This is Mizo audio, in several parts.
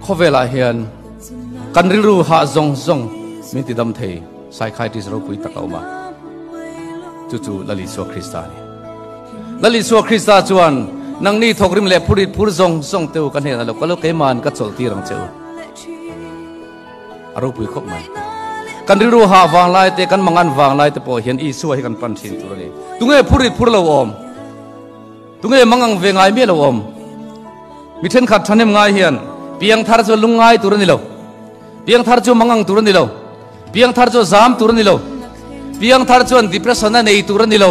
Khawvelah hian kan rilru hah zawng zawng min ti dam thei psychiatrist ropui tak a awm a, chu chu Lal Isua Krista a ni. Lal Isua Krista chuan, Nangni thawkrim leh phurit phur zawng zawng te u ka hnenah lo kal u, keima'n ka chawlh tir ang che u. A ropui khawp mai. Kan rilru hah vang lai te, kan mangan vang lai te pawh hian Isua hi kan pan thin tur a ni. Tunge phurit phur lo awm? Tunge mangang ve ngai miah lo awm? Mi thenkhat thahnem ngai hian piangthar chu lungngai tur a ni lo. Piangthar chu mangang tur a ni lo. Piangthar chu zam tur a ni lo. Piangthar chuan depression a nei tur a ni lo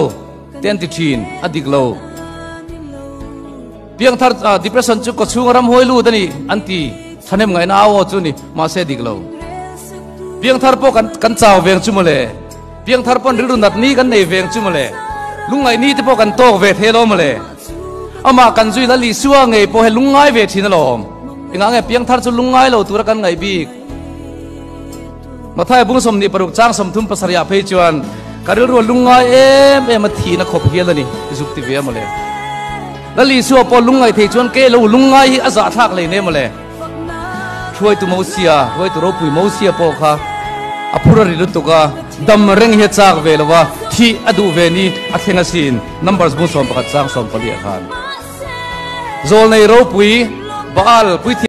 te an ti thin, a dik lo. Piangthar depression chu kawchhunga ramhuai lut a ni an ti, thahnem ngaihna au aw chu ni, mahse dik lo. Piangthar pawh kan kan chau veng chu mawle. Piangthar pawn rilru nat ni kan nei veng chu mawle. Lungngaih ni te pawh kan tawk ve thei lo mawle. Amah kan zui Lal Isua ngei pawh he lungngai ve thin alawm. Engah nge piangthar chu lungngai lo tura kan ngaih bik? Matthai bung 26 chang 37 ah phei chuan ka rilru a lungngai em em a thihna khawp hial a ni i zuk ti ve a mawle. Lal Isua pawh lungngaih thei chuan ke lo lungngai hi a zahthlak hlei ne mawle. Hruaitu Mosia, hruaitu ropui Mosia pawh kha a phur a ri lutuk a, dam reng hi a chak ve lo a, thih a duh ve ni a thleng asin, Numbers bung 11 chang 14 ah khan. Zawlnei ropui Baal puithiam.